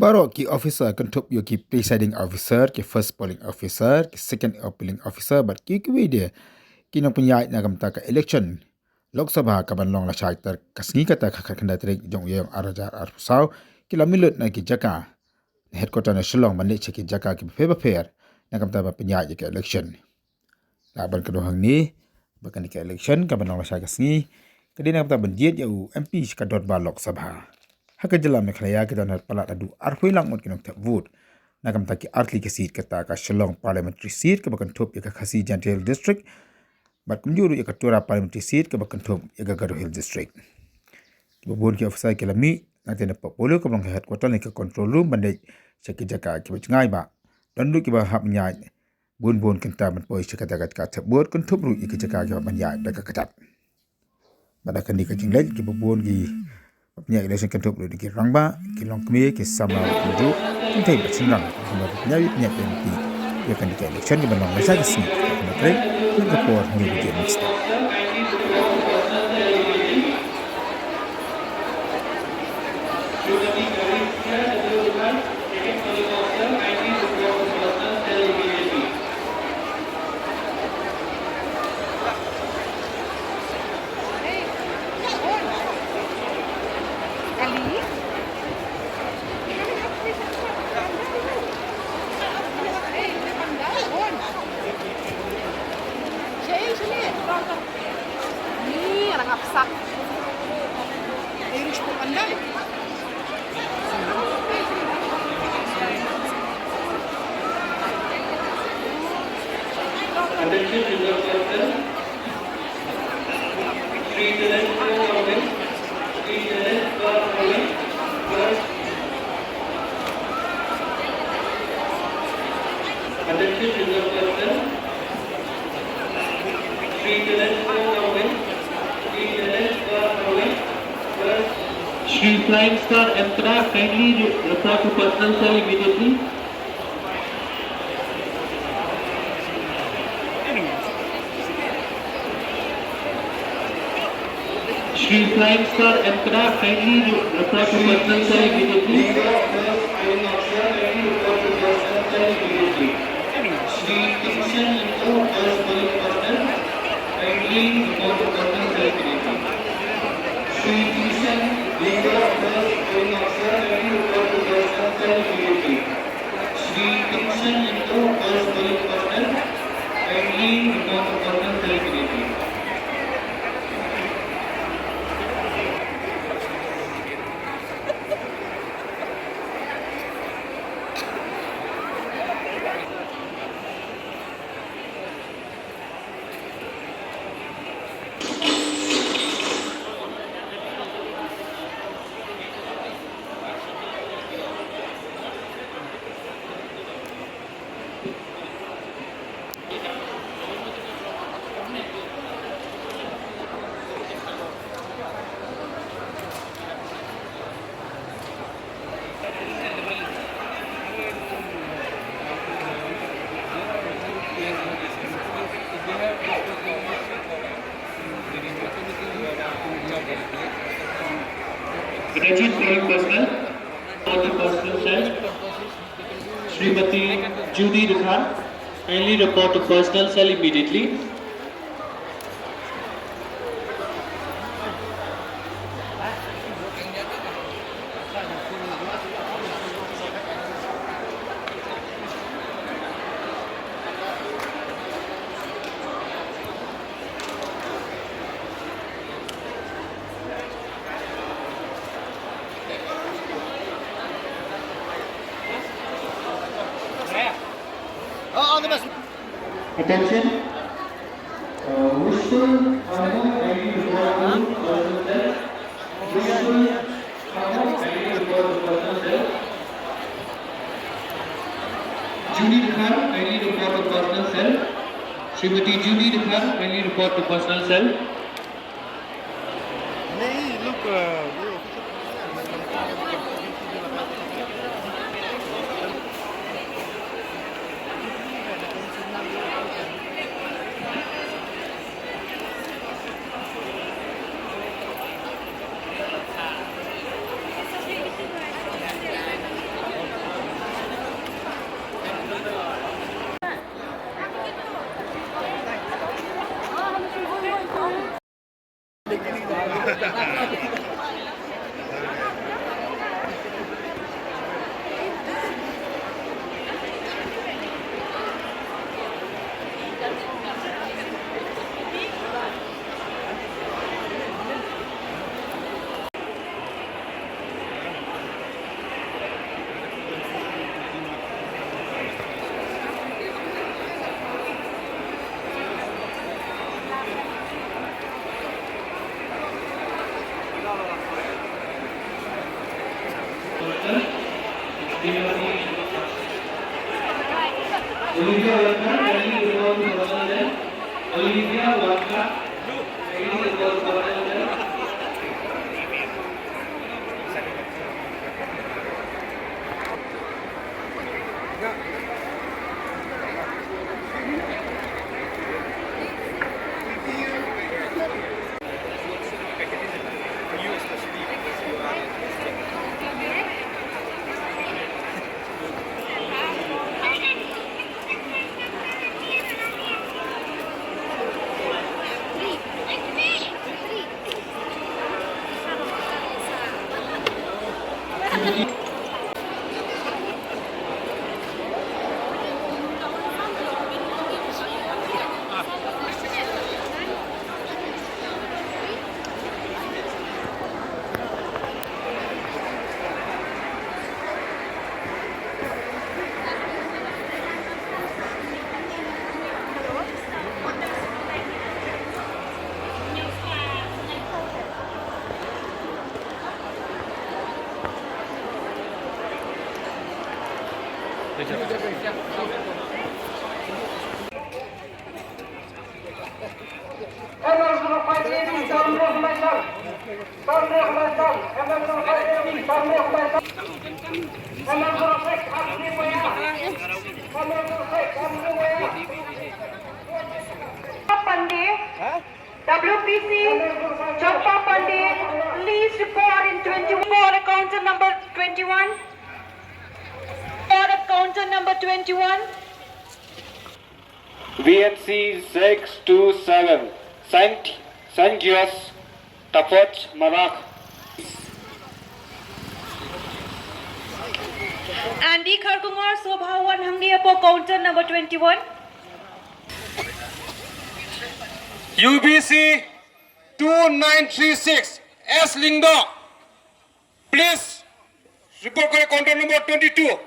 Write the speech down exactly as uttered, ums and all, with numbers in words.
Baroh ki officer kynthup ïa ki presiding officer, ki first polling officer, ki second polling officer bad ki kiwei de ki nongpynïaid na ka bynta ka election Lok Sabha ka ban long lashai ka sngi kata ka khatkhyndai tarik jong u Ïaïong ar hajar arphew saw ki la mih lut na ki jaka na headquarter na Shillong ban leit sha ki jaka kiba pher bapher na ka bynta ban pynïaid ïa ka election. La ban kdew hangne ba kane ka election ka ban long lashai ka sngi ka dei na ka bynta ban jied ïa u M P sha ka dorbar Lok Sabha. Ha ka jylla Meghalaya ki don palat haduh arphew lak ngut ki nongthep vote na ka bynta ki artylli ki seat, kata ka Shillong Parliamentary Seat kaba kynthup ïa ka Khasi Jaintia Hills District bad kumjuh ruh ïa ka Tura Parliamentary Seat kaba kynthup ïa ka Garo Hills District. Kiba bun ki officer ki la mih na ka tnat pop polling kaba long headquarter ne ka control room ban leit sha ki jaka kiba jngai, ba don ruh kiba hap ïaid bun bun kynta ban poi sha kata ka jaka thep vote, kynthup ruh ïa ki jaka kiba ban ïaid da ka kjat. Bad ha kane ka jingleit kiba bun ki pynïaid election kynthup ruh ki rangbah, ki longkmie, ki samla, ki ju, ki thei bad shynrang, kiba pynïaid pynïaid pynïaid ïa kane ka election kiba long lashai ka sngi, ka kane ka por hynñiew baje mynstep. Ni anak apsak. Virus tu pandai. Attention, reserve personnel. Please select four thousand. Please select four thousand. First. Attention, reserve personnel. Shri Flying Star M Kra, kindly re-, report to personnel cell immediately. Shri Flying Star M Kra, kindly re-, report to personnel cell immediately. Shri Kingston Lyngdoh, first polling personnel, kindly report to personnel cell immediately. Shri Kingston Lyngdoh, first polling officer, kindly report to personnel cell immediately. Shri Kingston Lyngdoh, first polling personnel, kindly report to personnel cell immediately. Attention polling personnel, report to personnel cell. Shrimati Judy Dkhar, kindly report to personnel cell immediately. Attention. Uh, Wishful Thakur, kindly report to personnel cell. Wishful Thakur, kindly report to personnel cell. Judy Dkhar, kindly report to personnel cell. Shrimati Judy Dkhar, kindly report to personnel cell. नहीं, look, uh, ये officer Olivia Walker, kindly report for the left. Olivia Walker, kindly report for the left. Pandey, W P C, Champa Pandey, please report in twenty-four, counter number twenty-one. Report at counter number twenty-one. V N C six two seven, Saint, Saint George Tapoch Marak. Andy Kharkongor Sobha one Hangni Apo, counter number twenty-one. U B C two nine three six, S Lyngdoh. Please report করে counter number twenty-two.